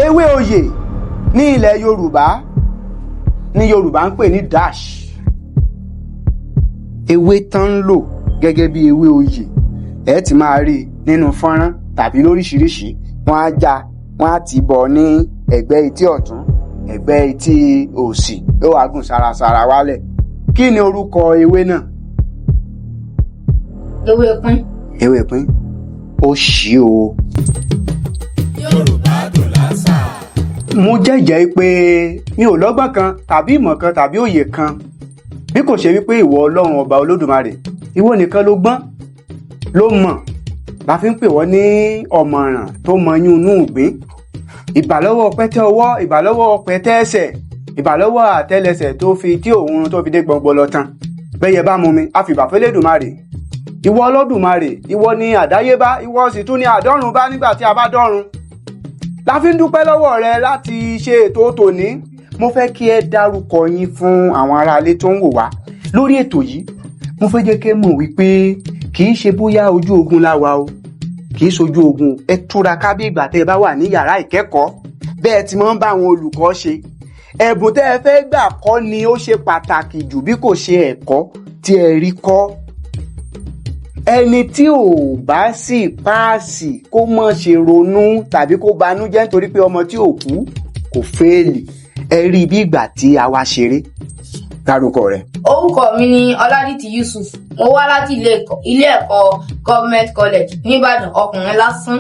Ewé oyè ní ilẹ̀ Yorùbá ní Yorùbá ń pè ní dash. Ewé tán ń lò gẹ́gẹ́ bí ewé oyè, ẹ ti máa rí i nínú fọ́nrán tàbí lóríṣiríṣi. Wọ́n á já, wọ́n á tì bọ̀ ní ẹ̀gbẹ́ etí ọ̀tún, ẹ̀gbẹ́ etí òsì, yóò wá gùn sarasara wálẹ̀. Kí ni orúkọ ewé náà? Ewé pín. Ewé pín, ó ṣí o. Yorùbá dùn lásà. Mo jẹ́jẹ̀ẹ́ pé mi ò lọ́gbọ́n kan tàbí ìmọ̀ kan tàbí òye kan, bí kò ṣe wípé ìwọ Ọlọ́run Ọba Olódùmarè, ìwọ nìkan ló gbọ́n, ló mọ̀, la fi ń pè wọ́n ní ọ̀mọ̀ràn tó mọyún inú ìgbín. Ìbàlọ́wọ́ pẹ́tẹ́ ọwọ́, ìbàlọ́wọ́ pẹ́tẹ́ ẹsẹ̀, ìbàlọ́wọ́ àtẹ́lẹsẹ̀ tó fi tí òun tó fi dé gbọngbọn lọ tán. Bẹ́yẹ bá mú mi, àfìbà fẹ́lẹ́dùmarè. Ìwọ Olódùmarè, ìwọ ni àdáyébá, ìwọ sì tún ni àdọ́run bá nígbà tí a bá dọ́run. La fi ń dúpẹ́ lọ́wọ́ rẹ láti ṣe ètò tòní. Mo fẹ́ kí ẹ dárúkọ yín fún àwọn aráalé tó ń wò wá lórí ètò yìí. Mo fẹ́ jẹ́ kẹ́ mọ̀ wípé kì í ṣe bóyá ojú ogun la wà o, kì í ṣojú ogun. Ẹ túraká bí ìgbà tẹ́ ẹ bá wà ní yàrá ìkẹ́kọ̀ọ́, bẹ́ẹ̀ tí wọ́n ń bá àwọn olùkọ́ ṣe. Ẹ̀bùn tẹ́ ẹ fẹ́ gbà kọ́ ni ó ṣe pàtàkì jù bí kò ṣe ẹ̀kọ́ tí ẹ rí kọ́. Ẹni tí ò bá sì páàsì, kó mọ̀ ṣe ronú tàbí kó banújẹ́ nítorí pé ọmọ tí ò kú kò fail. Ẹ rí bí ìgbà tí a wá ṣeré. Dárúkọ rẹ. Orúkọ mi ni Ọládìtì Yusuf. Mo wá láti ilé ẹ̀kọ́ Government College nìbàdàn, ọkùnrin lásán.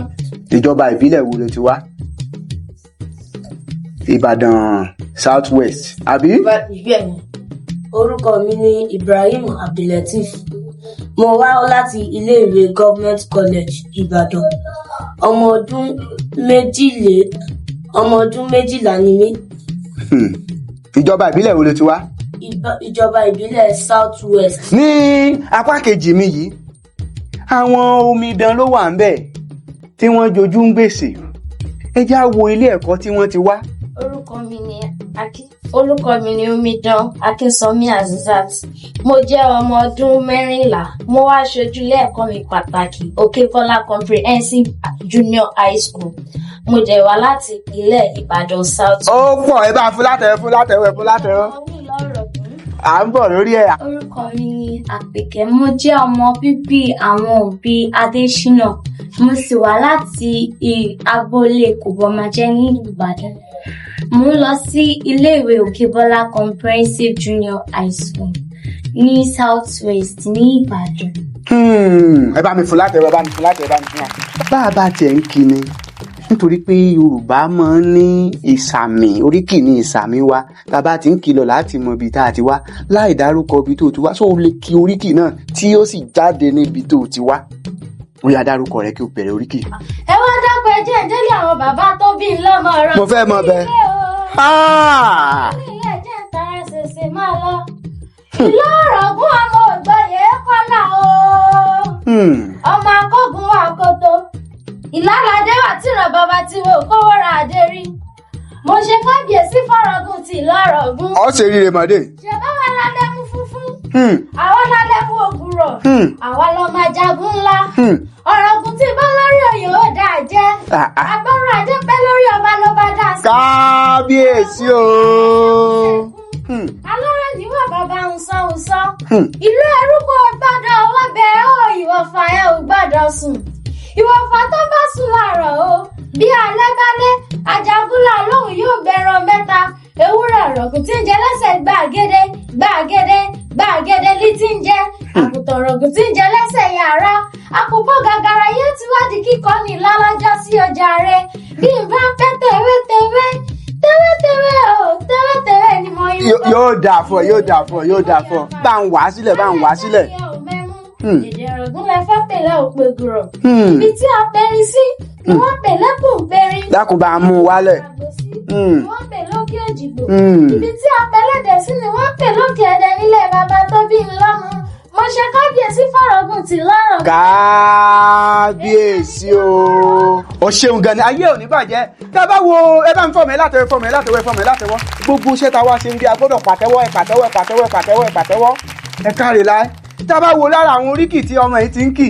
Ìjọba ìbílẹ̀ wo ló ti wá? Ìbàdàn South West, àbí? Bẹ́ẹ̀ ni. Orúkọ mi ni Ibrahim Abdulateef. Mo wá láti iléèwé Government College Ìbàdàn. Ọmọ ọdún 12 ni mí. Ìjọba ìbílẹ̀ wo ló ti wá? Ìjọba ìbílẹ̀ South West. Ní apá kejì mi yìí, àwọn omidan ló wà ńbẹ̀ tí wọ́n jojú ń gbèsè. Ẹ já wo ilé ẹ̀kọ́ tí wọ́n ti wá. Orúkọ mi ni Omidan Akínsanmí Azizat. Mo jẹ́ ọmọ ọdún 14. Mo wá ṣojú ilé ẹ̀kọ́ mi pàtàkì, Òkèbọ́lá Comprehensive Junior High School. Mo dẹ̀ wá láti ìpínlẹ̀ Ìbàdàn South. Ó pọ̀. Ẹ bá fún látẹ̀wọ́, fún látẹ̀wọ́, fún látẹ̀wọ́. À ń bọ̀ lórí ẹ̀. Orúkọ mi ni Àpèkẹ́. Mo jẹ́ ọmọ bíbí àwọn òbí Adésínà. Mo sì wá láti agboolé Kòbọ́mọjẹ́ ní Ìbàdàn. Mo ń lọ sí iléèwé Òkèbọ́lá Comprehensive Junior High School ní South West ní Ìbàdàn. Ẹ bá mi fún látẹ̀wọ́, ẹ bá mi fún látẹ̀wọ́, ẹ bá mi fún látẹ̀wọ́. Bá a bá tiẹ̀ ń kí ni, nítorí pé Yorùbá máa ń ní ìsàmì, oríkì ní ìsàmì wa. Tá a bá ti ń kìlọ̀ láti mọ ibi tá a ti wá láì dárúkọ ibi tó ti wá, só o lè kí oríkì náà tí ó sì jáde níbi tó ti wá? Ó yá, dárúkọ rẹ kí o bẹ̀rẹ̀ oríkì. Ẹ wá dákun, ẹ jẹ́ ìdílé àwọn bàbá tó bí ń lọ́mọ ọ̀rọ̀. Mo fẹ́ mọ bẹ́ẹ̀. Ah! Ilé ẹ̀jẹ̀ ń tara ṣèṣe máa lọ. Ìlú Ọ̀rọ̀gún, ọmọ ògbóyè kọ́là o. Ọmọ akógun àkótó. Ìlàládé wà tìràn bàbá tí wo kówó ra àdé rí. Mo ṣe kábíyèsí fọ́rọ̀gùn tí ìlọ́rọ̀gún. Ọ ṣe ríre mọ̀dé. Ṣe báwa lálẹ́ mú funfun. Àwa lálẹ́ mú ògùrọ̀. Àwa lọ́mọ ajagun ńlá. Ọ̀rọ̀gùn tí bá lórí oyè ó dáa jẹ́. Ah, ah. Agbọ́rọ̀ ajé pẹ́ lórí ọba ló bá dá sí. Kábíyèsí o. Alọ́rọ̀ níwọ̀ bàbá ń sọ ń sọ. Ìlú ẹrú kò gbọ́dọ̀ wọ́n bẹ ó, ìwọ̀fà ẹ ò gbọ́dọ̀ sùn. Ìwọ̀fà tó bá sùn láàárọ̀ o. Bí alẹ́ bá lé, Ajagunlá lóhùn yóò gbẹran mẹ́ta. Ewúrẹ́ ọ̀rọ̀gùn tí ń jẹ lẹ́sẹ̀ gbàgede, gbàgede, gbàgede lí tí ń jẹ. Àgùntàn ọ̀rọ̀gùn tí ń jẹ lẹ́sẹ̀ yàrá. Àkùkọ gàgàrà yóò ti wá di kíkọ́ ní lálọ́jọ́ sí ọjà rẹ̀. Bí n bá pẹ́ tẹ̀wé-tẹ̀wé, tẹ̀wé-tẹ̀wé o, tẹ̀wé-tẹ̀wé ni mo yóò Yóò dáa fún ọ, yóò dáa fún ọ, yóò dáa fún ọ. Bá ń wá sílẹ̀, bá ń wá sílẹ̀. Èdè ọ̀rọ̀gún lẹ fẹ́ pèlè òpègùrọ̀. Ibi tí a pẹ̀rin sí ni wọ́n pè lẹ́kùn pẹ̀rin. Dákun, bá a mú un wálẹ̀. Ni wọ́n pè lókè òjìgbò. Ibi tí a pẹ̀lẹ́dẹ̀ sí ni wọ́n pè lókè ẹ̀dẹ̀ nílé bàbá tó bí ń lọ́mọ. Mo ṣe kábíyèsí fọ̀rọ̀gùn tí lọ́rọ̀. Kábíyèsí o. O ṣeun gan ni, ayé ò ní bàjẹ́. Tá a bá wo, ẹ bá ń fọmọ ẹ látẹwọ́, fọmọ ẹ látẹwọ́, fọmọ ẹ látẹwọ́. Gbogbo iṣẹ́ tá a wá ṣe ń bí, a gbọ́dọ̀ pàtẹ́wọ́. Ẹ pàtẹ́wọ́, ẹ pàtẹ́wọ́, ẹ pàtẹ́wọ́, ẹ pàtẹ́wọ́. Ẹ káre láé. Tá a bá wo lára àwọn oríkì tí ọmọ yìí ti ń kì,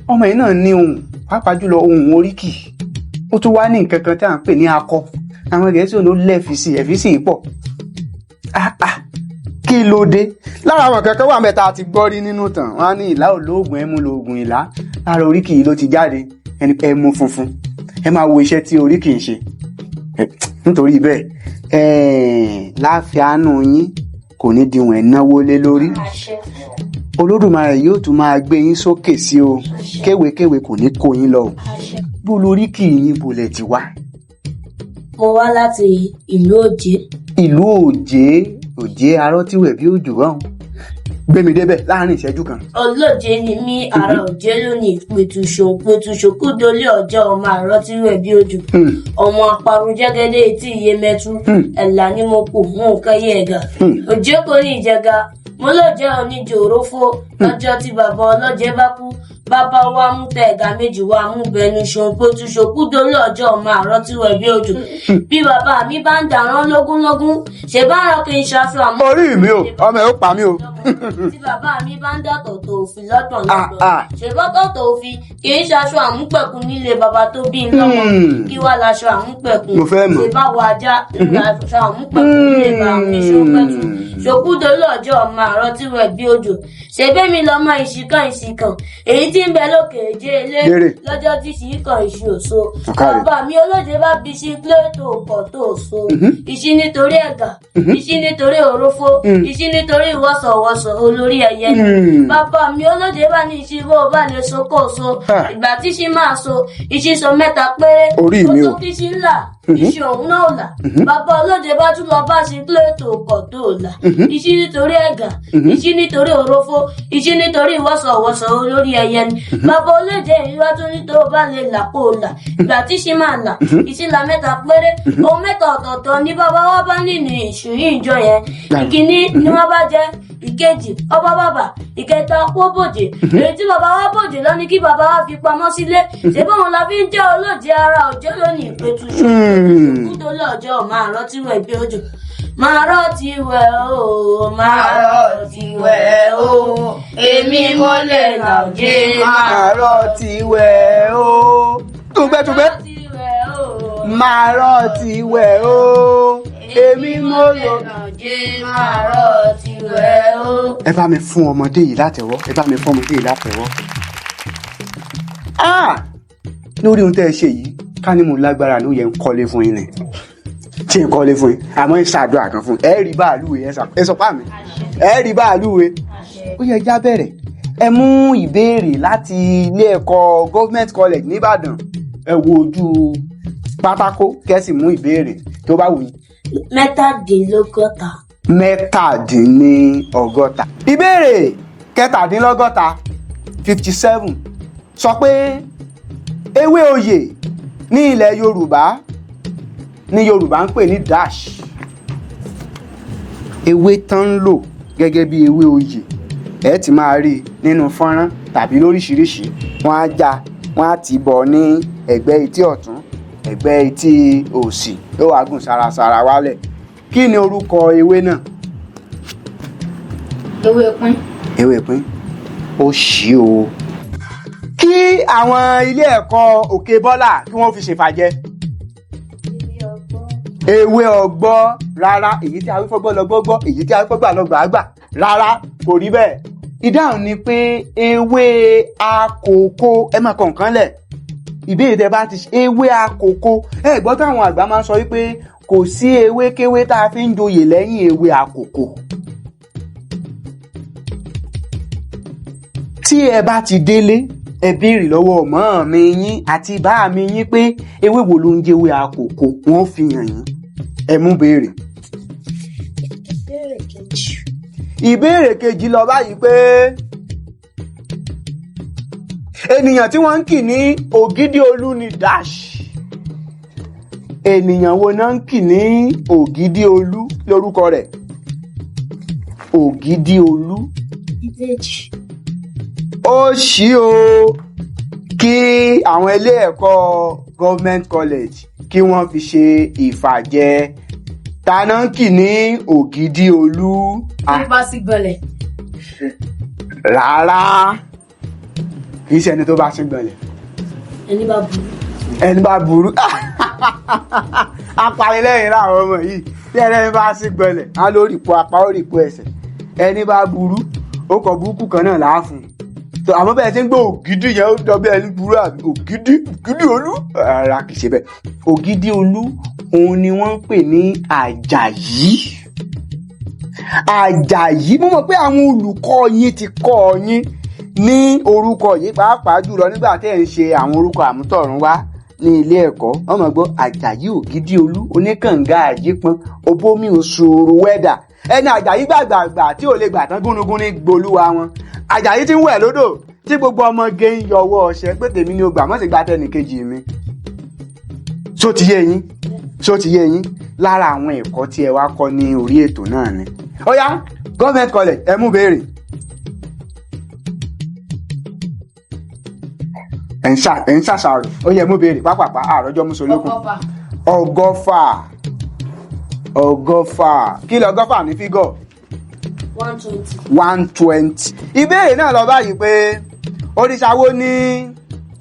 ọmọ yìí náà ní ohùn, pàápàá jùlọ ohùn oríkì. Ó Ó tún wá ní nǹkan kan tí à ń pè ní akọ. Àwọn Gẹ̀ẹ́sì ló lẹ́fìsì ẹ̀físì pọ̀. Ah, ah, kí ló dé? Lára àwọn kankan wà mẹ́ta ti gbọ́ rí nínú tàn wọ́n á ní ìlà olóògùn, ẹmu lóògùn ìlà. Lára oríkì yìí ló ti jáde, ẹni ẹmu funfun. Ẹ máa wo iṣẹ́ tí oríkì ń ṣe. Nítorí bẹ́ẹ̀, láfíàánú yín kò ní di wọ̀n ẹ̀ náwó lé lórí. Olódùmarè yóò tún máa gbé yín sókè sí o. Kéwékéwé kò ní kó yín lọ o. Bó lóríkì yín bolẹ̀ ti wá? Mo wá láti ìlú Òjé. Ìlú Òjé. Òjé arọ́tíwẹ̀ bí òjò ọ̀hún. Gbé mi débẹ̀ láàrin ìṣẹ́jú kan. Olóje ni mí, ara òjé lónìí, pẹ̀tùṣò pẹ̀tùṣò kúdolé ọjọ́, ọmọ àrọ́tíwẹ̀ bí òjò. Ọmọ àparun jẹ́gẹ́dẹ́ etí iye mẹ́tú. Ẹ̀là ni mo kù, mú kẹ́yẹ ẹ̀gà. Òjé kò ní ìjẹga. Mo lójẹ́ oníjòrófó. Lọ́jọ́ tí bàbá ọlọ́jẹ́ bá kú, bàbá wa mú tẹ ẹ̀gà méjì wa mú bẹnu ṣòun pẹ̀tùṣò kúdolé ọjọ́, ọmọ àrọ́tíwẹ̀ bí òjò. Bí bàbá mi bá ń dàrán lógúnlógún, ṣe bá rán kí n ṣaṣọ àmọ́. Orí mi o, ọmọ ẹ ó pa mí o. Tí bàbá mi bá ń dàtọ̀ tó òfin lọ́tọ̀ lọ́tọ̀, Ah, ah. ṣe bọ́tọ̀ tó òfin kì í ṣaṣọ àmúpẹ̀kun nílé bàbá tó bí n lọ́mọ. Kí wá laṣọ àmúpẹ̀kun? Mo fẹ́ mọ̀. Ṣe báwo ajá laṣọ àmúpẹ̀kun nílé bàbá mi ṣópẹ̀tù ṣòkúdò lọ́jọ́, ọmọ àrọ́ tí wẹ̀ bí òjò. Ṣe bẹ́mi lọ́mọ ìṣìkan ìṣìkan èyí tí ń bẹ lókè èjé ilé Lérè. lọ́jọ́ tí ṣìkan ìṣù òṣò. Ọ̀kàrẹ̀. Bàbá mi olóje bá fi ṣí pléètò pọ̀ tó so ìṣí nítorí ẹ̀gà, ìṣí nítorí òrófó, ìṣí nítorí ìwọ́sọ̀wọ́sọ̀ olórí ẹyẹ ni. Bàbá mi olóje bá ní ìṣí bó o bá lè so kó o so. Ìgbà tí ṣí máa so, ìṣí so mẹ́ta péré. Orí mi Ó o. tó kí ṣí ńlá, ìṣí òun náà ò là. Bàbá olóje bá tún lọ bá ṣí pléètò pọ̀ tó là ìṣí nítorí ẹ̀gà, ìṣí nítorí òrófó, ìṣí nítorí ìwọ́sọ̀wọ́sọ̀ olórí ẹyẹ ni. Bàbá olóje yìí wá tún ní tó o bá lè là kó o là. Ìgbà tí ṣí máa là, ìṣí là mẹ́ta péré. Ohun mẹ́ta ọ̀tọ̀ọ̀tọ̀ ní bàbá wa bá nínú ìṣù yìí jọ yẹn. Ìkíní ni wọ́n bá jẹ, ìkejì ọba bàbà, ìkẹta kó bòjè. Èyí tí bàbá wa bòjè lọ ní kí bàbá wa fi pamọ́ sílé. Ṣé bóun la fi ń jẹ́ olóje ara òjò lónìí ìpẹ̀tù ṣùkú lọ́jọ́ máa rántí wẹ̀ bí òjò, máa rántí wẹ̀ o, máa Màárọ̀ ti wẹ̀ o, èmi mo lè là òjé máa. Màárọ̀ ti wẹ̀ o. Túgbẹ́túgbẹ́. Rántí wẹ̀ o. Màárọ̀ ti wẹ̀ o. Èmi mo lò. Òjé màárọ̀ ti wẹ̀ o. Ẹ bá mi fún ọmọdé yìí látẹ̀wọ́. Ẹ bá mi fún ọmọdé yìí látẹ̀wọ́. Ah! Lórí ohun tẹ́ ẹ ṣe yìí, ká ní mo lágbára ló yẹ ń kọ́lé fún yín ni. Tí ń kọ́lé fún yín, àmọ́ ń ṣàdúrà kan fún yín. Ẹ rí báàlú ẹ sọ pa mi. Ẹ rí báàlú ẹ. Ó yẹ já bẹ̀rẹ̀. Ẹ mú ìbéèrè láti ilé ẹ̀kọ́ Government College nìbàdàn. Ẹ wo ojú pátákó kẹ́ sì mú ìbéèrè tó bá wù yín. 67. 67. Ìbéèrè 67, 57, sọ pé ewé oyè ní ilẹ̀ Yorùbá ní Yorùbá ń pè ní dash. Ewé tán ń lò gẹ́gẹ́ bí ewé oyè, ẹ ti máa rí i nínú fọ́nrán tàbí lóríṣiríṣi. Wọ́n á já, wọ́n á tì bọ̀ ní ẹ̀gbẹ́ etí ọ̀tún, ẹ̀gbẹ́ etí òsì, yóò wá gùn sarasara wálẹ̀. Kí ni orúkọ ewé náà? Ewé pín. Ewé pín, ó ṣí o. Kí àwọn ilé ẹ̀kọ́ Òkè Bọ́là kí wọ́n fi ṣèfàjẹ. Ewé ọgbọ́? Rárá. Èyí tí awífọ́gbọ́ lọ gbọ́gbọ́, èyí tí awífọ́gbà lọ gbàgbà. Rárá, kò rí bẹ́ẹ̀. Ìdáhùn ni pé ewé akòko. Ẹ máa kọ nǹkan lẹ̀. Ìbéèrè tẹ bá ti ṣe, ewé akòko. Ẹ gbọ́ táwọn àgbà máa ń sọ wípé kò sí ewékéwé tá a fi ń joyè lẹ́yìn ewé akòko. Tí ẹ bá ti délé, ẹ béèrè lọ́wọ́ ọmọ mi yín àti bá mi yín pé ewé wo ló ń jẹ́ ewé akòko, wọ́n ó fi hàn yín. Ẹ mú béèrè. Ìbéèrè kejì. Ìbéèrè kejì lọ báyìí pé ènìyàn tí wọ́n ń kì ní Ògídí Olú ni dash. Ènìyàn wo náà ń kì ní Ògídí Olú lórúkọ rẹ̀? Ògídí Olú. Ìbejì. Ó ṣí o. Kí àwọn ilé ẹ̀kọ́ Government College kí wọ́n fi ṣe ìfàjẹ. Ta náà ń kì ní Ògídí Olú? Ah, Tó bá sí gbọ̀nlẹ̀. Rárá, kì í ṣe ẹni tó bá sí gbọ̀nlẹ̀. Ẹni bá burú. Ẹni bá burú apanilẹ́yìn láwọn ọmọ yìí. Tí ẹlẹ́ni bá sí gbọlẹ̀ á lórí ipò apá ó rí ipò ẹsẹ̀. Ẹni bá burú, ó kọ burúkú kan náà láàfún. So àmọ́ bẹ́ẹ̀ ṣe ń gbọ́ Ògidì yẹn, ó jọ bí ẹni burú àbí? Ògidì, Ògidì Olú, rárá, kì í ṣe bẹ́ẹ̀. Ògidì Olú òun ni wọ́n ń pè ní Àjàyí. Àjàyí, mo mọ̀ pé àwọn olùkọ́ yín ti kọ́ yín ní orúkọ yìí, pàápàá jùlọ nígbà tẹ́ ẹ̀ ń ṣe àwọn orúkọ àmútọ̀run wá ní ilé ẹ̀kọ́. Wọ́n mọ̀ gbọ́ Àjàyí Ògidì Olú, oníkànga àjípọn, obomi òṣòro wẹ́dà, ẹni Àjàyí gbàgbàgbà tí ò lè gbà tán, gúnugún ní gbolúwa wọn. Àjàyí tí ń wẹ̀ lódò tí gbogbo ọmọge ń yọwọ́ ọṣẹ pé tèmi ni o gbà, mọ́ sì gba tẹnìkejì mi. Ṣó ti yé yín? Ṣó ti yé yín? Lára àwọn ẹ̀kọ́ tí ẹ wá kọ́ ní orí ètò náà ni. Ó yá, government college, ẹ mú béèrè. Ẹ̀ ń ṣàṣàrò. Ó yẹ, mú béèrè pápápá, àròjọ mùsùlùkùn. 120. 120, 120. Kí lọ ọgọ́fà ní fígọ̀? 120. 120. Ìbéèrè náà lọ báyìí pé òrìṣà wo ni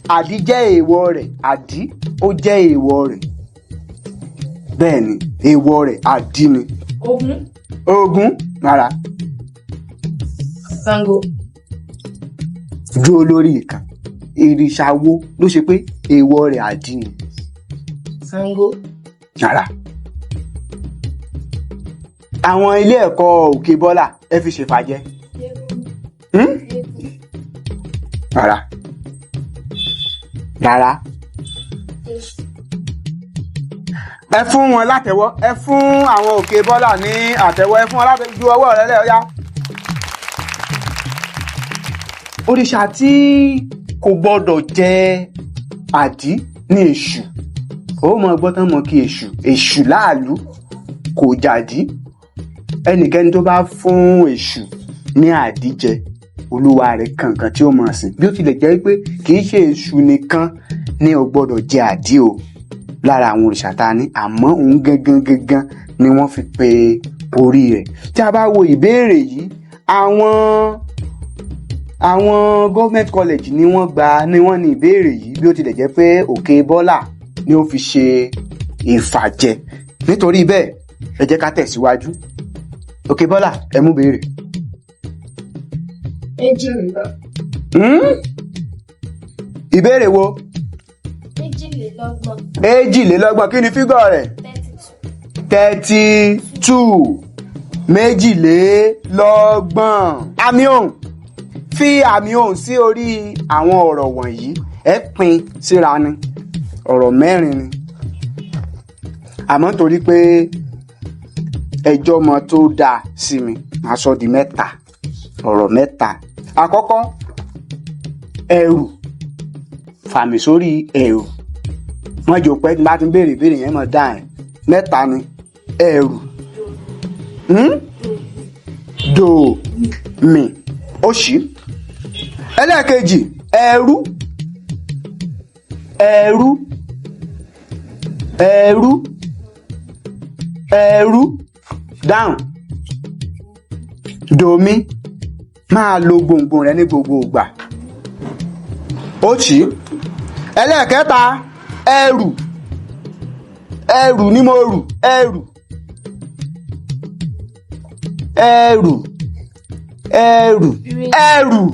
àdí jẹ́ èèwọ̀ rẹ̀? Àdí ó jẹ́ èèwọ̀ rẹ̀. Bẹ́ẹ̀ ni, èèwọ̀ rẹ̀ àdí ni. Ògún. Ògún, rárá. Ṣàngó. Dúró lórí ìkan. Òrìṣà wo ló ṣe pé èèwọ̀ rẹ̀ àdí ni? Ṣàngó. Rárá. Àwọn ilé ẹ̀kọ́ Òkè Bọ́là, ẹ fi ṣèfàjẹ́. Rárá. Rárá. Ẹ fún wọn látẹ́wọ́. Ẹ fún àwọn Òkè Bọ́là ní àtẹ́wọ́. Ẹ fún wọn látẹ́wọ́ ju ọwọ́ rẹ lẹ́ọ̀yá. Òrìṣà tí kò gbọ́dọ̀ jẹ àdí ní èṣù. Ó mọ gbọ́ tán mọ kí èṣù, èṣù láàlú kò jàdí. Ẹnikẹ́ni tó bá fún èṣù ní àdí jẹ, olúwa rẹ̀ kankan tí ó mọ̀ sí. Bí ó tilẹ̀ jẹ́ pé kì í ṣe èṣù nìkan ni ò gbọ́dọ̀ jẹ àdí o lára àwọn òrìṣà tá a ní, àmọ́ òun gangan gangan ni wọ́n fi pe orí rẹ̀. Tí a bá wo ìbéèrè yìí, àwọn government college ni wọ́n gba, ni wọ́n ní ìbéèrè yìí, bí ó tilẹ̀ jẹ́ pé Òkè Bọ́là ni ó fi ṣe ìfàjẹ. Nítorí bẹ́ẹ̀, ẹ jẹ́ ká tẹ̀síwájú. Òkè Bọ́là, ẹ mú béèrè. 22. Ìbéèrè wo? 22. 22. Kí ni fígọ̀ rẹ̀? 32. 32, 22. Àmì ohùn, fi àmì ohùn sí orí àwọn ọ̀rọ̀ wọ̀nyí. Ẹ pín síra ni, ọ̀rọ̀ mẹ́rin ni, àmọ́ torí pé ẹjọ́ mọ tó dáa sí mi, màá sọ di mẹ́ta, ọ̀rọ̀ mẹ́ta. Àkọ́kọ́, ẹrù. Fàmì sórí ẹrù. Wọ́n jò pé tí bá ti ń béèrè ìbéèrè yẹn mọ̀ dáa ẹ̀. Mẹ́ta ni ẹrù. Dò mì ó ṣí. Ẹlẹ́ẹ̀kejì, ẹrú, ẹrú, ẹrú, ẹrú. Dáhùn. Dòmí, máa lo gbòǹgbò rẹ ní gbogbo ìgbà. Ó ṣí. Ẹlẹ́ẹ̀kẹta, ẹrù. Ẹrù ni mo rù. Ẹrù, ẹrù, ẹrù, ẹrù.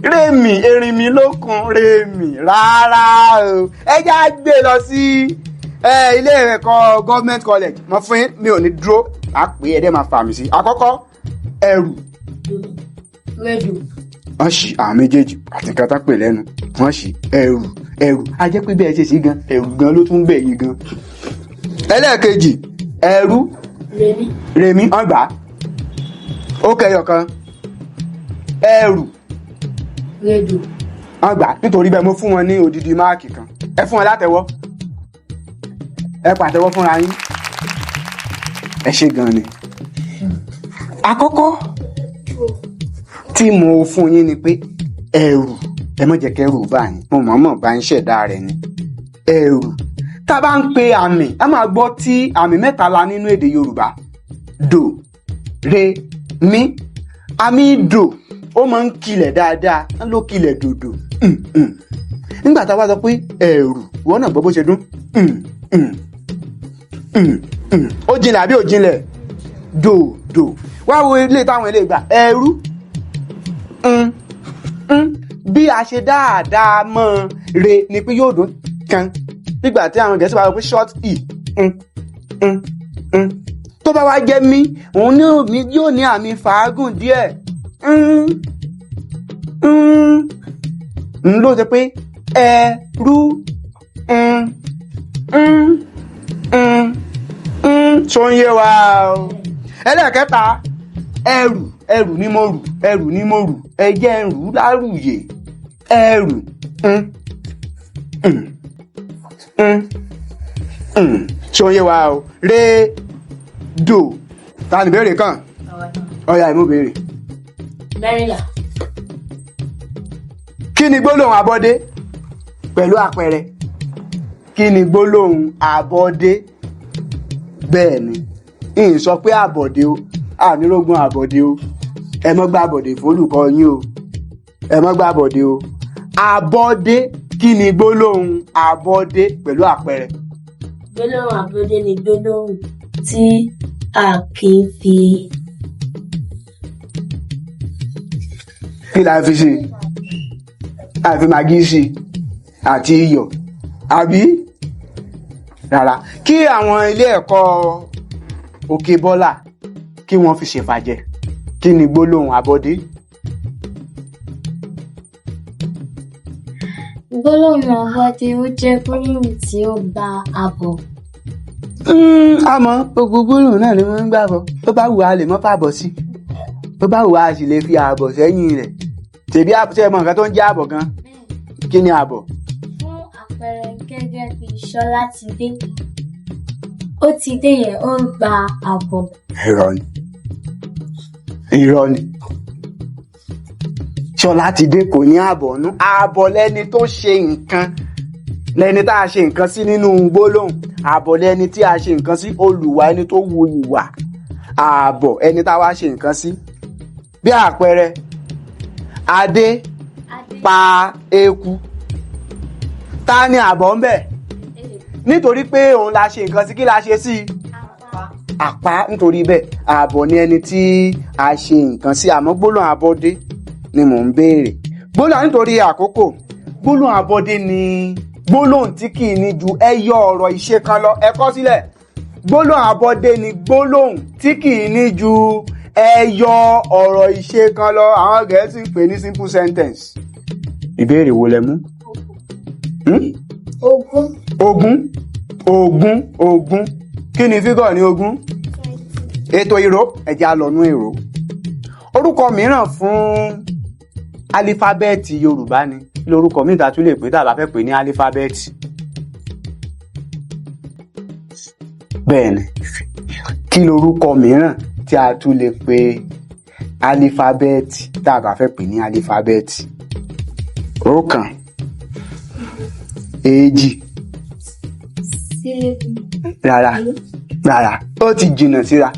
Rèmí erinmi lókun rèmí. Rárá o, ẹ já gbé lọ sí ilé ẹ̀kọ́ government college. Mo fún yín, mi ò ní dúró, á pè é, ẹ dẹ́ máa fà mí sí. Àkọ́kọ́, ẹrù. Rédò. Wọ́n ṣì àwọn méjèèjì àti nǹkan tá pè lẹ́nu. Wọ́n ṣì ẹrù, ẹrù. A jẹ́ pé bí ẹ ṣe sí gan, ẹrù gan ló tún gbẹ̀yìn gan. Ẹlẹ́ẹ̀kejì, ẹrú. Rèmí. Rèmí, ọgbà ó kẹyọ kan. Ẹrù. Rédò. Ọgbà. Nítorí bẹ́ẹ̀, mo fún wọn ní odidi máàkì kan. Ẹ fún wọn látẹ́wọ́, ẹ pàtẹ́wọ́ fúnra yín. Ẹ ṣe gan ni. Àkọ́kọ́ tí mo fún yín ni pé ẹrù, ẹ má jẹ́ kẹ́rù bà yín. Mo mọ̀ọ́mọ̀ bá ń ṣẹ̀dá rẹ̀ ni ẹrù. Tá a bá ń pe àmì, a máa gbọ́ tí àmì mẹ́ta la nínú èdè Yorùbá: dò, re, mí. Àmì dò, ó máa ń kilẹ̀ dáadáa, ń ló kilẹ̀ dòdò. Nígbà tá a wá sọ pé ẹ̀rù, ìwọ náà gbọ́ bó ṣe dún. Mm, mm, mm, mm. Ó jinlẹ̀ àbí ò jinlẹ̀? Dò dò. Wá wo ilé táwọn ilé gbà, ẹrú. Mm, mm. Bí a ṣe dáadáa mọ́ re ni pé yóò dún kan nígbà tí àwọn Gẹ̀ẹ́sì bá wọ pé short e. Mm, mm, mm. Tó bá wá jẹ́ mí, òun ní òmí yóò ní àmì fàágùn díẹ̀. Mm, mm. N ló ṣe pé ẹrú. Mm, mm, mm, mm. Tó ń yé wa o. Ẹlẹ́ẹ̀kẹta, ẹrù. Ẹrù ni mo rù, ẹrù ni mo rù, ẹjẹ́ ń rù lárùyè, ẹrù. Mm, mm, mm, mm. Tó ń yé wa o. Re dò. Ta ni béèrè kàn? Ọ̀ya, ìmú béèrè. 14. Kí ni gbólóhùn abọ́dé pẹ̀lú àpẹẹrẹ? Kí ni gbólóhùn abọ́dé? Bẹ́ẹ̀ ni, ìyìn sọ pé àbọ̀dé o, ànírógún àbọ̀dé o. Ẹ mọ́ gbà àbọ̀dé fólùkọ́ yín o, ẹ mọ́ gbà àbọ̀dé o. Abọ́dé, kí ni gbólóhùn abọ́dé pẹ̀lú àpẹẹrẹ? Gbólóhùn abọ́dé ni gbólóhùn tí a kì í fi Kí la fi ṣe? Àfi màgí sí àti iyọ̀, àbí rárá? Kí àwọn ilé ẹ̀kọ́ Òkè Bọ́là kí wọ́n fi ṣèfàjẹ. Kí ni gbólóhùn abọ́dé? Gbólóhùn abọ́dé, ó jẹ́ gbólóhùn tí ó gba àbọ̀. Àmọ́ gbogbo gbólóhùn náà ni wọ́n ń gbàbọ̀. Tó bá wù á lè mọ́ fàbọ̀ sí, tó bá wù á sì lè fi ààbọ̀ sẹ́yìn rẹ̀. Tèbí àbọ̀ ẹ mọ nǹkan tó ń jẹ́ àbọ̀ gan? Kí ni àbọ̀? Fún àpẹẹrẹ, gẹ́gẹ́ bí Ṣọlá ti dé, ó ti dé yẹn, ó ń gba àbọ̀. Irọ́ ni, irọ́ ni. Ṣọlá ti dé kò ní ààbọ̀ nú. Ààbọ̀ lẹni tó ṣe nǹkan, lẹni tá a ṣe nǹkan sí nínú gbólóhùn. Ààbọ̀ lẹni tí a ṣe nǹkan sí, olùwà, ẹni tó wu ìwà. Ààbọ̀ ẹni tá a wá ṣe nǹkan sí. Bí àpẹẹrẹ, Adé Adé pa eku. Ta ni ààbọ̀ ń bẹ̀? Nítorí pé òun la ṣe nǹkan sí, kí la ṣe sí i? Àpá. Nítorí bẹ́ẹ̀, ààbọ̀ ni ẹni tí a ṣe nǹkan sí. Àmọ́ gbólóhùn abọ́dé ni mò ń béèrè. Gbólóhùn, nítorí àkókò, gbólóhùn abọ́dé ni gbólóhùn tí kì í ní ju ẹyọ ọ̀rọ̀ ìṣe kan lọ. Ẹ kọ sílẹ̀: gbólóhùn abọ́dé ni gbólóhùn tí kì í ní ju ẹyọ ọ̀rọ̀ ìṣe kan lọ. Àwọn Gẹ̀ẹ́sì ń pè ní simple sentence. Ìbéèrè wo lẹ mú? Hmm? 20. 20, 20, 20. Kí ni fígọ̀ ní 20? Ètò ìró, ẹ̀jẹ̀ alọ̀nù èrò. Orúkọ mìíràn fún álífábẹ́ẹ̀tì Yorùbá ni kí lorúkọ míì tá a tún lè pè tá a bá fẹ́ pè ní álífábẹ́ẹ̀tì? Bẹ́ẹ̀ ni, kí lorúkọ mìíràn tí a tún lè pè álífábẹ́ẹ̀tì tá a bá fẹ́ pè ní álífábẹ́ẹ̀tì? 1, 2. Sílébù. Rárá, rárá, ó ti jìnnà síra.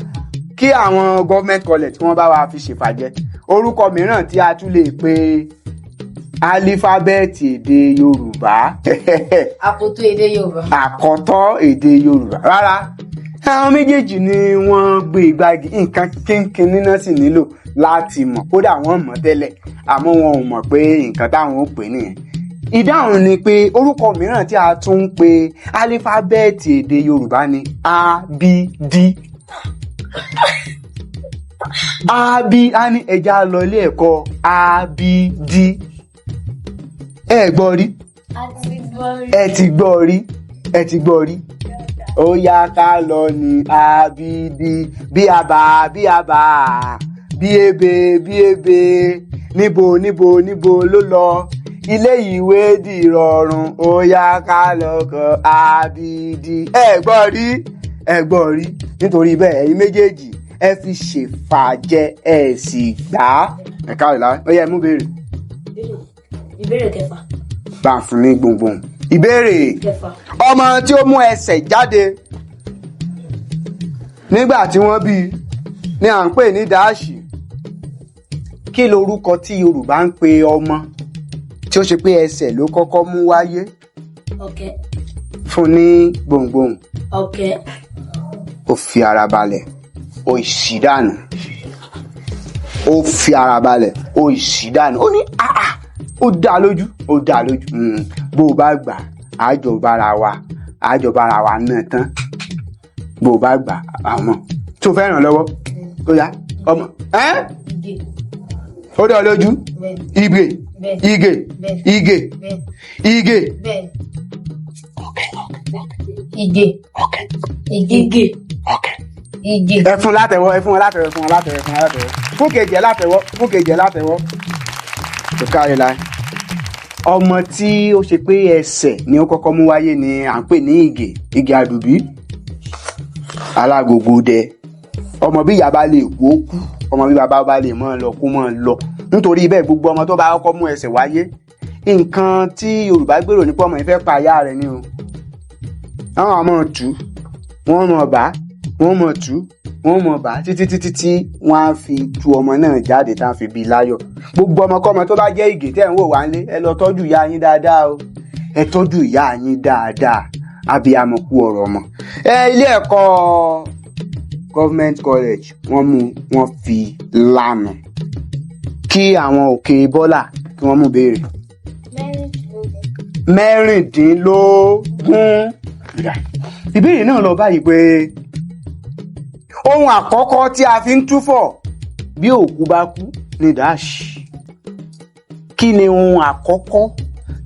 Kí àwọn government college tí wọ́n bá wa fi ṣèfàjẹ. Orúkọ mìíràn tí a tún lè pe álífábẹ́ẹ̀tì èdè Yorùbá? Àkótó èdè Yorùbá. Àkọ́tọ́ èdè Yorùbá. Rárá, àwọn méjèèjì ni wọ́n gbé igbági. Nǹkan kínkínní náà sì nílò láti mọ̀. Kódà wọ́n mọ̀ tẹ́lẹ̀, àmọ́ wọn ò mọ̀ pé nǹkan táwọn ò pè nìyẹn. Ìdáhùn ni pé orúkọ mìíràn tí a tún ń pe álífábẹ́ẹ̀tì èdè Yorùbá ni A B D. A B, a ní ẹja lọ ilé ẹ̀kọ́ A B D. Ẹ gbọ́ rí? A ti gbọ́ rí. Ẹ ti gbọ́ rí, ẹ ti gbọ́ rí. Ó yá, ká lọ ní abidi, bí a bá, bí a bá, bí ebe, bí ebe, níbo, níbo, níbo ló lọ ilé ìwé dìrọ̀rùn. Ó yá, ká lọ kọ abidi. Ẹ gbọ́ rí, ẹ gbọ́ rí. Nítorí bẹ́ẹ̀, ẹ̀yin méjèèjì, ẹ fi ṣèfàjẹ, ẹ sì gbà á. Ẹ káàlá, ó yá, ẹ mú béèrè. Ìbéèrè kẹfà. Bá a fún ní gbùngbùn ìbéèrè. Kẹfà. Ọmọ tí ó mú ẹsẹ̀ jáde nígbà tí wọ́n bí i ni à ń pè ní dáàṣì. Kí lorúkọ tí Yorùbá ń pe ọmọ tí ó ṣe pé ẹsẹ̀ ló kọ́kọ́ mú wáyé? Ọ̀kẹ́. Fún ní gbohùngbohùn. Ọ̀kẹ́. Ó fi ara balẹ̀, ó sì dànù. Ó fi ara balẹ̀, ó sì dànù. Ó ní àà, ó dá lójú, ó dá lójú. Bó o bá gbà, àjọ bára wa, àjọ bára wa náà tán. Bó o bá gbà, àmọ́ tó fẹ́ ràn lọ́wọ́, ó yá ọmọ ẹ́. Ìgè. Ó dá ọ lójú? Bẹ́ẹ̀. Ìgè? Bẹ́ẹ̀. Ìgè? Bẹ́ẹ̀. Ìgè? Bẹ́ẹ̀. Ìgè? Bẹ́ẹ̀. Ìgè. Ìgè. Ìgè. Ìgè. Ẹ fún látẹ́wọ́, ẹ fún wọn látẹ́wọ́, ẹ fún wọn látẹ́wọ́, ẹ fún wọn látẹ́wọ́, fún kejì ẹ látẹ́wọ́, fún kejì ẹ látẹ́wọ́. Tó kárí la. Ọmọ tí ó ṣe pé ẹsẹ̀ ni ó kọ́kọ́ mú wáyé ni à ń pè ní Ìgè, Ìgè Àdùbí alágogo dẹ. Ọmọ bí ìyá bá lè kú, ó kú. Ọmọ bí bàbá bá lè mọ́ ọ lọ, kó mọ́ ọ lọ. Nítorí bẹ́ẹ̀, gbogbo ọmọ tó bá kọ́kọ́ mú ẹsẹ̀ wáyé, nǹkan tí Yorùbá gbèrò ní pé ọmọ yìí fẹ́ pa ìyá rẹ̀ ni o. Àwọn ọmọ tù wọ́n, mọ̀ bá wọ́n, mọ̀ tú wọ́n, mọ̀ bá títí títí tí wọ́n á fi tu ọmọ náà jáde, tá a fi bí láyọ̀. Gbogbo ọmọkọ́mọ tó bá jẹ́ Ìgè tẹ́ ń wò wá nílé, ẹ lọ tọ́jú ìyá yín dáadáa o. Ẹ tọ́jú ìyá yín dáadáa. Abiyamọ kú ọ̀rọ̀ ọmọ. Ẹ ilé ẹ̀kọ́ government college, wọ́n mú wọn fi lànà kí àwọn òkè bọ́là kí wọ́n mú béèrè. 16. Ìbéèrè náà lọ báyìí pé ohun àkọ́kọ́ tí a fi ń túfọ̀ bí òkú bá kú ní dáàṣì. Kí ni ohun àkọ́kọ́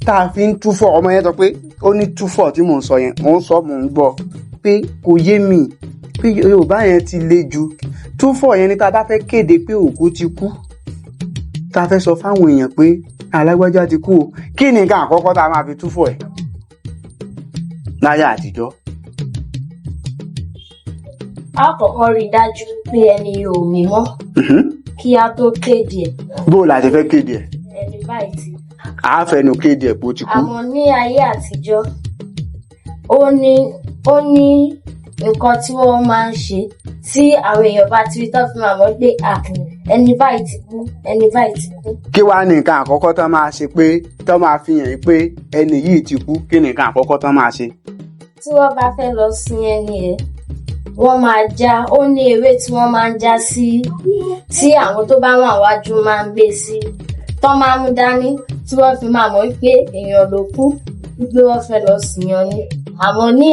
tá a fi ń túfọ̀? Ọmọ yẹn sọ pé ó ní túfọ̀ tí mò ń sọ yẹn, mò ń sọ, mò ń gbọ́ pé kò yé mi, pé Yorùbá yẹn ti le jù. Túfọ̀ yẹn ni tá a bá fẹ́ kéde pé òkú ti kú, tá a fẹ́ sọ fáwọn èèyàn pé alágbájá ti kú o. Kí ni nǹkan àkọ́kọ́ tá a máa fi túfọ̀ ẹ̀ láyé àtijọ́? A kọ́kọ́ rí i dájú pé ẹni yóò mí mọ́ kí a tó kéde ẹ̀. Bó o la ṣe fẹ́ kéde ẹ̀? Ẹni báyìí ti. A fẹnu kéde ẹ̀ pé ó ti kú. Àmọ́ ní ayé àtijọ́, ó ní nǹkan tí wọ́n máa ń ṣe tí àwọn èèyàn bá ti rí tán fi máa mọ̀ pé à, ẹni báyìí ti kú, ẹni báyìí ti kú. Kí wàá ní nǹkan àkọ́kọ́ tán máa ṣe pé tán máa fi hàn pé ẹni yìí ti kú? Kí ni nǹkan àkọ́kọ́ tán máa ṣe? Tí wọ́n bá fẹ́ lọ sin ẹni yẹn, wọ́n máa já, ó ní ewé tí wọ́n máa ń já sí, tí àwọn tó bá wà wájú máa ń gbé sí, tán máa mú dání, tí wọ́n fi máa mọ̀ wípé èèyàn ló kú, wípé wọ́n fẹ́ lọ sìn yàn ni. Àmọ́ ní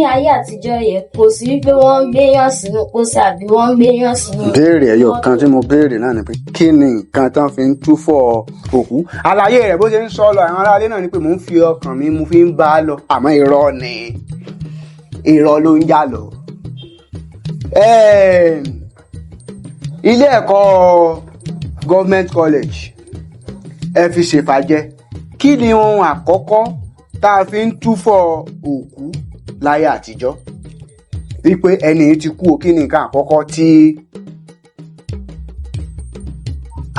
ayé àtijọ́ yẹn, kò sí wípé wọ́n ń gbéyàn sínú pósí àbí wọ́n ń gbéyàn sínú. Béèrè ẹyọ kan tí mo béèrè náà ni pé kí ni nǹkan tán fi ń túfọ̀ òkú? Àlàyé rẹ̀ bó ṣe ń sọ lọ, àwọn aráalé náà ni pé mò ń fi ọkàn mi mo fi ń bá a lọ, àmọ́ irọ́ ni, irọ́ ló ń jà lọ. Ilé ẹ̀kọ́ government college, ẹ fi ṣèfàjẹ. Kí ni ohun àkọ́kọ́ tá a fi ń túfọ̀ òkú láyé àtijọ́ wípé ẹni yìí ti kú o? Kí ni nǹkan àkọ́kọ́ tí?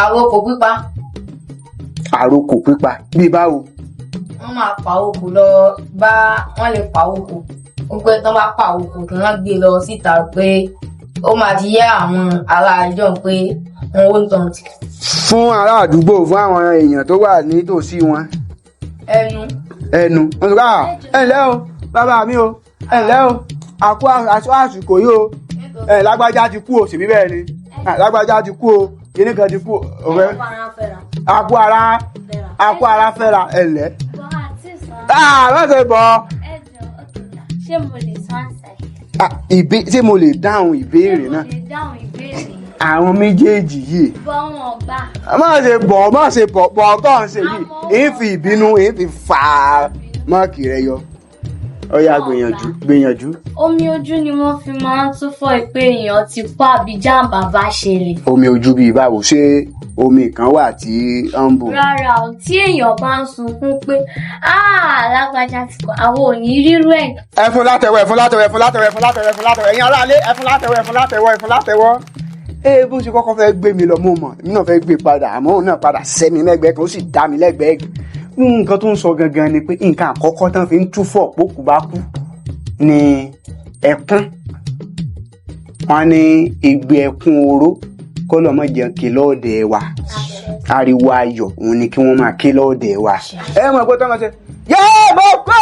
Àrokò pípa. Àrokò pípa bíi báwo? Wọ́n máa pa òkú lọ bá, wọ́n lè pa òkú wípé tán bá pa òkú kí wọ́n gbé lọ síta pé ó máa ti yé àwọn ará ìjọ pé wọn ò tàn tì. Fún ará àdúgbò, fún àwọn èèyàn tó wà nítòsí wọn. Ẹnu. Ẹnu wọn sọ pé, "Ah, ẹ ǹlẹ́ o bàbá mi o, ẹ ǹlẹ́ o, àkó aṣọ àsìkò yìí o, ẹ lágbájá ti kú o." Ṣèbí bẹ́ẹ̀ ni? "Ah, lágbájá ti kú o, kíní kan ti kú o." Ọ̀rẹ́ àkó ara àkó ara fẹ́ra, ẹ ǹlẹ́. Ah, má ṣe bọ̀. Ṣé mo lè sọ àǹsà yìí? Ah, ṣé mo lè dáhùn ìbéèrè náà? Ṣé mo lè dáhùn ìbéèrè yìí? Àwọn méjèèjì yìí. Bọ́ wọn gbà. Má ṣe bọ̀, má ṣe bọ̀ bọ̀ tó ń ṣe yìí, èyí fi ìbínú, èyí fi fà á máàkì rẹ yọ. Ó yá, gbìyànjú, gbìyànjú. Omi ojú ni wọ́n fi máa ń túfọ̀ pé èèyàn ti kú àbí jàǹbá bá ṣẹlẹ̀. Omi ojú bíi báwo? Ṣé omi kan wà tí ó ń bò? Rárá o, tí èèyàn bá ń sunkún pé áà, lágbájá ti kú, àwọn ò ní rírú ẹ̀. Ẹ fún látẹ̀wọ́, ẹ fún látẹ̀wọ́, ẹ fún látẹ̀wọ́, ẹ fún látẹ̀wọ́, ẹ fún látẹ̀wọ́. Ẹ̀yin aráalé, ẹ fún látẹ̀wọ́, ẹ fún látẹ̀wọ́, ẹ fún látẹ̀wọ́. Ee, bó ṣe kọ́kọ́ fẹ́ gbé mi lọ, mo mọ̀, èmi náà fẹ́ gbé padà, àmọ́ òun náà padà sẹ́ mi lẹ́gbẹ̀ẹ́ kan, ó sì dá mi lẹ́gbẹ̀ẹ́. Nǹkan tó ń sọ gangan ni pé nǹkan àkọ́kọ́ tán fi ń túfọ̀ pókú bá kú ni ẹkún. Wọn ní igbe ẹkún oró kó lọ́mọ jẹun kí lọ́ọ̀dẹ̀ wa. Ariwo ayọ̀ òun ni kí wọ́n máa ké lọ́ọ̀dẹ̀ wa. Ẹ mọ̀ pé tọ́mọ ṣe yéé mo kọ́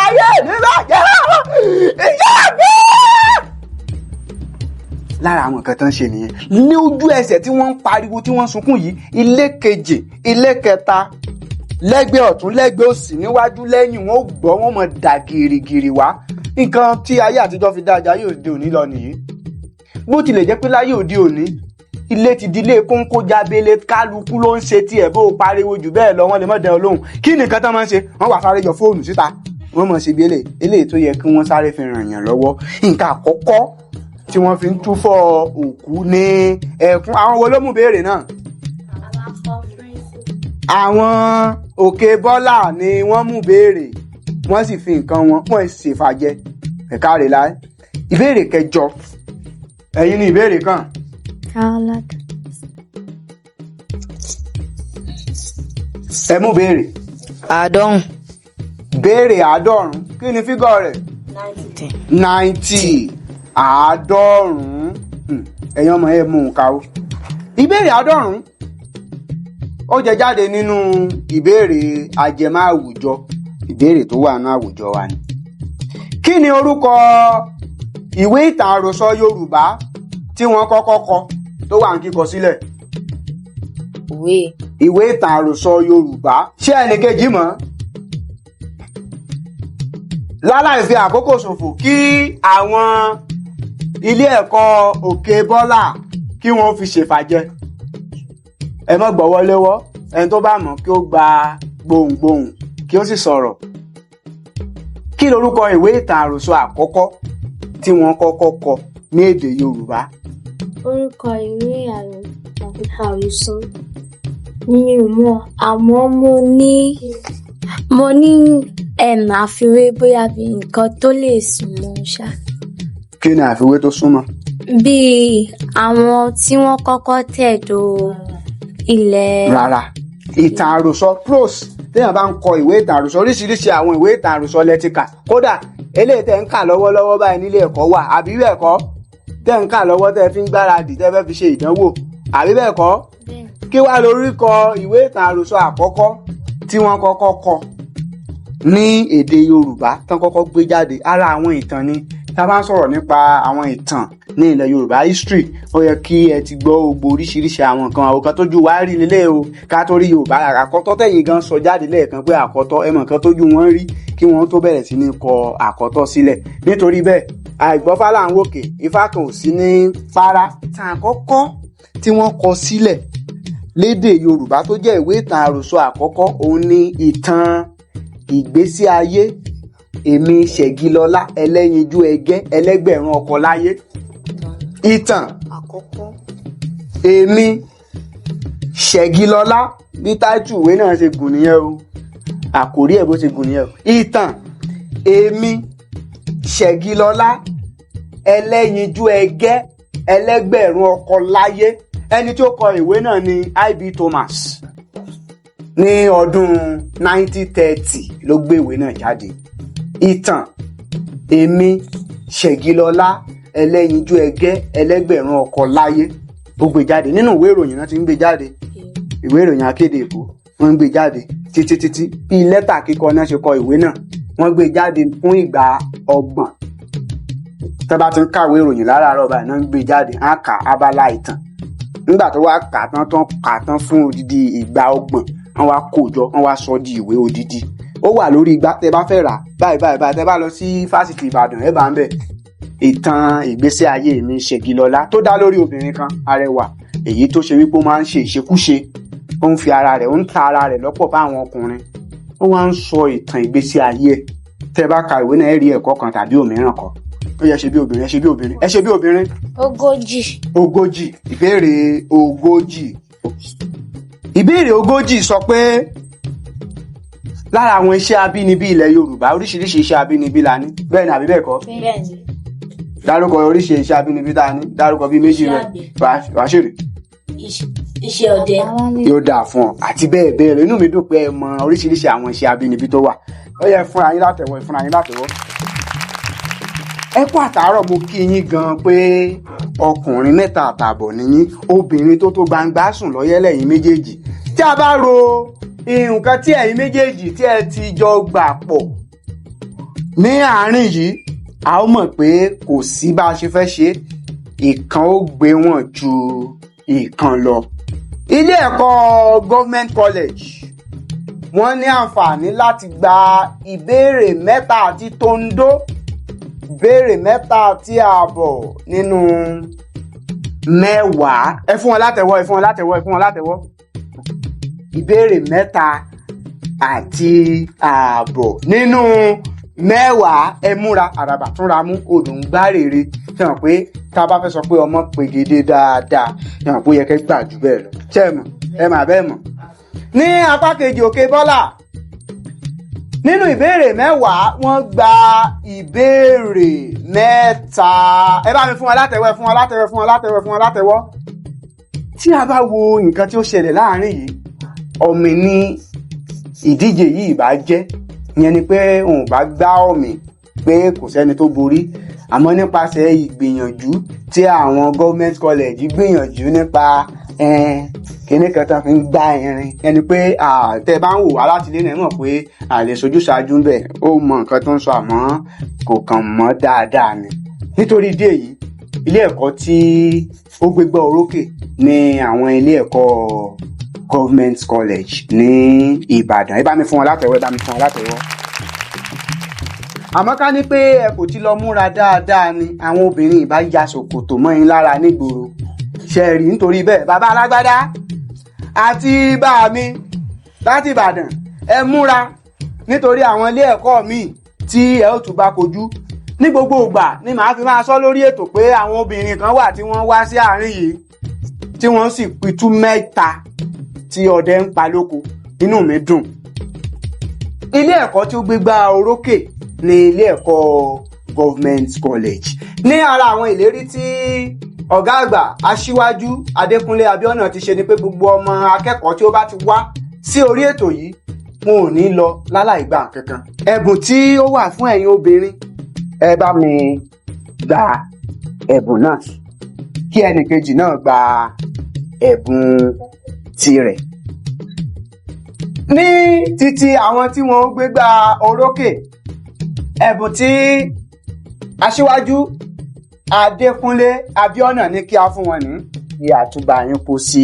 ayé mi bàjẹ́ ìyá mi. Lára àwọn nǹkan tó ń ṣe nìyẹn. Ní ojú ẹsẹ̀ tí wọ́n ń pariwo tí wọ́n ń sunkún yìí, ilé kejì, ilé kẹta, lẹ́gbẹ̀ẹ́ ọ̀tún, lẹ́gbẹ̀ẹ́ òsì, níwájú, lẹ́yìn, wọn ó gbọ́, wọn mọ̀ dà gìrìgìrì wá. Nǹkan tí ayé àtijọ́ fi dáa ayé òde òní lọ nìyí. Bó tilẹ̀ jẹ́ pé láyé òde òní ilé ti di ilé kónkó jábélé, kálukú ló ń ṣe tiẹ̀, bó o pariwo jù bẹ́ẹ̀ lọ, wọ́n lè mọ̀ dẹ́ ọ lóhùn. Kí nìkan tán máa ń ṣe? Wọ́n wà sáré yọ fóònù síta, wọ́n mọ̀ sí bí eléyìí tó yẹ kí wọ́n sáré fi ràn yàn lọ́wọ́. Nǹkan àkọ́kọ́ tí wọ́n fi ń túfọ̀ òkú ní ẹkún. Àwọn wo ló mú béèrè náà? Àwọn Òkè Bọ́là ni wọ́n mú béèrè, wọ́n sì fi nǹkan wọn wọ́n ṣèfàjẹ ẹ̀ka rẹ̀ láì. Ìbéèrè kẹjọ, ẹ̀yin ni ìbéèrè kan. Ẹ mú béèrè. 90. Béèrè 90, kí ni fígọ̀ rẹ̀? 90, 90. Ẹ̀yin ọmọ ẹ mú nǹka o. Ìbéèrè 90 ó jẹ jáde nínú ìbéèrè ajẹmọ́ àwùjọ, ìbéèrè tó wà ní àwùjọ wa ni. Kí ni orúkọ ìwé ìtàn àròsọ Yorùbá tí wọ́n kọ́kọ́ kọ tó wà ní kíkọ sílẹ̀? Òwe. Ìwé ìtàn àròsọ Yorùbá, ṣé ẹnìkejì mọ̀? Láláì fi àkókò ṣòfò, kí àwọn ilé ẹ̀kọ́ Òkè Bọ́là kí wọ́n fi ṣèfàjẹ. Ẹ má gbọ́wọ́ léwọ́, ẹni tó bá mọ̀ kí ó gba gbohùngbohùn kí ó sì sọ̀rọ̀. Kí lorúkọ ìwé ìtàn àròsọ àkọ́kọ́ tí wọ́n kọ́kọ́ kọ ní èdè Yorùbá? Orúkọ ìwé àròsọ mi ò mọ̀, àmọ́ mo ní àfiwé bóyá bí nǹkan tó lè súnmọ́ ṣá. Kí ni àfiwé tó súnmọ́? Bíi àwọn tí wọ́n kọ́kọ́ tẹ̀dó ilẹ̀. Rárá, ìtàn àròsọ, prose, téèyàn bá ń kọ ìwé ìtàn àròsọ, oríṣiríṣi àwọn ìwé ìtàn àròsọ lẹ ti kà. Kódà eléyìí tẹ́ ń kà lọ́wọ́lọ́wọ́ báyìí nílé ẹ̀kọ́ wà, àbí bẹ́ẹ̀ kọ́? Tẹ́ ń kà lọ́wọ́, tẹ́ fi ń gbáradì, tẹ́ fẹ́ fi ṣe ìdánwò, àbí bẹ́ẹ̀ kọ́? Kí wàá lórúkọ ìwé ìtàn àròsọ àkọ́kọ́ tí wọ́n kọ́kọ́ kọ ní èdè Yorùbá tán kọ́kọ́ gbé jáde? Ara àwọn ìtàn ni. Tá a bá ń sọ̀rọ̀ nípa àwọn ìtàn ní ilẹ̀ Yorùbá, history, ó yẹ kí ẹ ti gbọ́ gbogbo oríṣiríṣi àwọn nǹkan, àwọn kan tójú wa rí nílé o ká tó rí Yorùbá. Àkọ́tọ́ tẹ̀yìn gan sọ jáde lẹ́ẹ̀kan pé àkọ́tọ́, ẹ mọ̀ nǹkan tójú wọn rí kí wọ́n tó bẹ̀rẹ̀ sí ní kọ àkọ́tọ́ sílẹ̀. Nítorí bẹ́ẹ̀, àìgbọ́fá là ń wòkè, ifá kan ò sí ní fárá. Ìtàn àkọ́kọ́ tí wọ́n kọ sílẹ̀ lédè Yorùbá tó jẹ́ ìwé ìtàn àròsọ àkọ́kọ́, òun ni ìtàn ìgbésí ayé èmi Ṣẹ̀gilọlá ẹlẹ́yinjú ẹgẹ́ ẹlẹ́gbẹ̀rún ọkọ láyé. Ìtàn Àkọ́kọ́. èmi Ṣẹ̀gilọlá, bí táìtù ìwé náà ṣe gùn nìyẹn o, àkórí ẹ̀ bó ṣe gùn nìyẹn o. Ìtàn èmi Ṣẹ̀gilọlá ẹlẹ́yinjú ẹgẹ́ ẹlẹ́gbẹ̀rún ọkọ láyé. Ẹni tí ó kọ ìwé náà ni I.B. Thomas. Ní ọdún 1930 ló gbé ìwé náà jáde. Ìtàn èmi Ṣẹ̀gilọlá ẹlẹ́yinjú ẹgẹ́ ẹlẹ́gbẹ̀rún ọkọ láyé, ó gbé jáde nínú ìwé ìròyìn náà ti ń gbé jáde, ìwé ìròyìn Akéde Èkó. Wọ́n ń gbé jáde títí títí, bí lẹ́tà kíkọ náà ṣe kọ ìwé náà. Wọ́n gbé jáde fún ìgbà 30. Tó bá ti ń kàwé ìròyìn láràárọ̀ báyìí náà ń gbé jáde, á kà abala ìtàn. Nígbà tó wá kà tán tán kà tán fún odidi ìgbà 30, wọ́n wá kó jọ, wọ́n wá sọ di ìwé odidi. Ó wà lórí igbá tẹ́ bá fẹ́ rà báyìí báyìí báyìí. Tẹ́ bá lọ sí fásitì Ìbàdàn, ẹ bá ń bẹ̀. Ìtàn ìgbésí ayé mi Ṣẹ̀gilọlá tó dá lórí obìnrin kan arẹwà, èyí tó ṣe wípé ó máa ń ṣe ìṣekúṣe, ó ń fi ara rẹ̀, ó ń ta ara rẹ̀ lọ́pọ̀ fáwọn ọkùnrin. Ó wá ń sọ ìtàn ìgbésí ayé ẹ̀. Tẹ́ bá ka ìwé náà, ẹ rí ẹ̀kọ́ kan tàbí òmíràn kọ́. Ó yẹ ṣe bí obìnrin, ẹ ṣe bí obìnrin, ẹ ṣe bí obìnrin. 40. 40, ìbéèrè 40. Ìbéèrè 40 sọ pé lára àwọn iṣẹ́ abínibí ilẹ̀ Yorùbá, oríṣiríṣi iṣẹ́ abínibí la ní, bẹ́ẹ̀ ni àbí bẹ́ẹ̀ kọ́? Bẹ́ẹ̀ni. Dárúkọ oríṣi iṣẹ́ abínibí tá a ní, dárúkọ bíi méjì rẹ̀. Wàṣírí. Iṣẹ́ ọdẹ. Yóò dáa fún ọ, àti bẹ́ẹ̀ bẹ́ẹ̀ lọ. Inú mi dùn pé ẹ mọ oríṣiríṣi àwọn iṣẹ́ abínibí tó wà. Ó yẹ fúnra yín látẹ̀wọ́, fúnra yín látẹ̀wọ́. Ẹ kú àtàárọ̀, mo kí yín gan pé ọkùnrin mẹ́ta àtààbọ̀ ni yín, obìnrin tó tó gbangba sùn lọ́yẹ́lẹ̀ yín méjèèjì. Tí a bá ro nǹkan tí ẹ̀yin méjèèjì tí ẹ ti jọ gbà pọ̀ ní àárín yìí, a ó mọ̀ pé kò sí bá a ṣe fẹ́ ṣe, ìkan ó gbé wọn ju ìkan lọ. Ilé ẹ̀kọ́ government college, wọ́n ní àǹfààní láti gba ìbéèrè mẹ́ta àti tondo, ìbéèrè 3.5 nínú 10. Ẹ fún wọn látẹ̀wọ́, ẹ fún wọn látẹ̀wọ́, ẹ fún wọn látẹ̀wọ́. Ìbéèrè 3.5 nínú 10. Ẹ múra, àràbà túnra mú olùgbàrèrè. Ṣe hàn pé tá a bá fẹ́ sọ pé ọmọ pegedé dáadáa, ṣe hàn pé ó yẹ kẹ́ gbà jù bẹ́ẹ̀ lọ? Ṣe é mọ̀? Ẹ mà bẹ́ẹ̀ mọ̀. Ní apá kejì, Òkè Bọ́là, nínú ìbéèrè 10, wọ́n gba ìbéèrè 3. Ẹ bá mi fún wọn látẹ̀wọ́, ẹ fún wọn látẹ̀wọ́, ẹ fún wọn látẹ̀wọ́, ẹ fún wọn látẹ̀wọ́. Tí a bá wo nǹkan tí ó ṣẹlẹ̀ láàrin yìí, ọ̀mì ní ìdíje yìí bá jẹ́. Ìyẹn ni pé òun bá gbá ọ̀mì pé kò sẹ́ni tó borí, àmọ́ nípasẹ̀ ìgbìyànjú tí àwọn government college gbìyànjú nípa kíní kan tó fi ń gbá irin, ẹni pé tẹ bá ń wò wá láti ilé náà mọ̀ pé àlè sojú ṣáájú ń bẹ̀, ó mọ nǹkan tó ń sọ, àmọ́ kò kàn mọ́ dáadáa ni. Nítorí ìdí èyí, ilé ẹ̀kọ́ tí ó gbégbá orókè ní àwọn ilé ẹ̀kọ́ government college ní Ìbàdàn. Ẹ bá mi fún wọn látẹ̀wọ́, ẹ bá mi fún wọn látẹ̀wọ́. Àmọ́ ká ní pé ẹ kò ti lọ múra dáadáa ni, àwọn obìnrin ìbá ya ṣòkòtò mọ́ yín lára nígboro ṣe rí. Nítorí bẹ́ẹ̀, bàbá alágbádá àti bá mi láti Ìbàdàn, ẹ múra, nítorí àwọn ilé ẹ̀kọ́ míì tí ẹ ó tún bá kojú. Ní gbogbo ìgbà ni màá fi máa sọ lórí ètò pé àwọn obìnrin kan wà tí wọ́n wá sí àárín yìí, tí wọ́n sì pitú mẹ́ta tí ọdẹ ń pa lóko. Inú mi dùn. Ilé ẹ̀kọ́ tí ó gbégbá orókè ní ilé ẹ̀kọ́ government college. Ní ara àwọn ìlérí tí ọ̀gá àgbà Aṣíwájú Adékúnlé Abíọ́nà ti ṣe ni pé gbogbo ọmọ akẹ́kọ̀ọ́ tí ó bá ti wá sí orí ètò yìí, wọn ò ní lọ láláì gba nǹkan kan. Ẹ̀bùn tí ó wà fún ẹ̀yin obìnrin, ẹ bá mi gba ẹ̀bùn náà, kí ẹnìkejì náà gba ẹ̀bùn tirẹ̀. Ní títí àwọn tí wọ́n gbégbá orókè, ẹ̀bùn tí Aṣíwájú Adékúnlé Abíọ́nà ní kí a fún wọn ní kí àtúgbà yín kó sí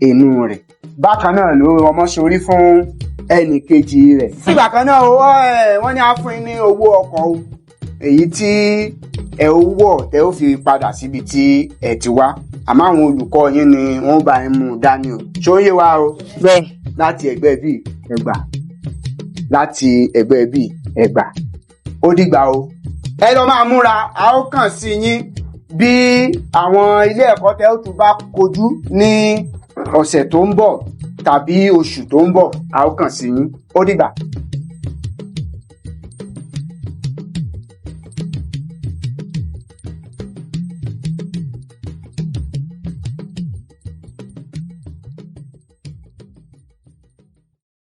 inú rẹ̀. Bákan náà ló ọmọ sorí fún ẹnì kejì rẹ̀. Nígbà kan náà, wọ́n ní a fún yín ní owó ọkọ̀ o, èyí tí ẹ ó wọ̀ tẹ́ ó fi padà síbi tí ẹ ti wá, àmọ́ àwọn olùkọ́ yín ni wọ́n bá yín mú un dání o. Ṣó ń yé wa o? Bẹ́ẹ̀. Láti ẹgbẹ́ bíi ẹgbà, láti ẹgbẹ́ bíi ẹgbà, ó dìgbà o. Ẹ lọ máa múra, a ó kàn sí yín bí àwọn ilé ẹ̀kọ́ tẹ́ ó tún bá kojú ní ọ̀sẹ̀ tó ń bọ̀ tàbí oṣù tó ń bọ̀. A ó kàn sí yín. Ó dìgbà.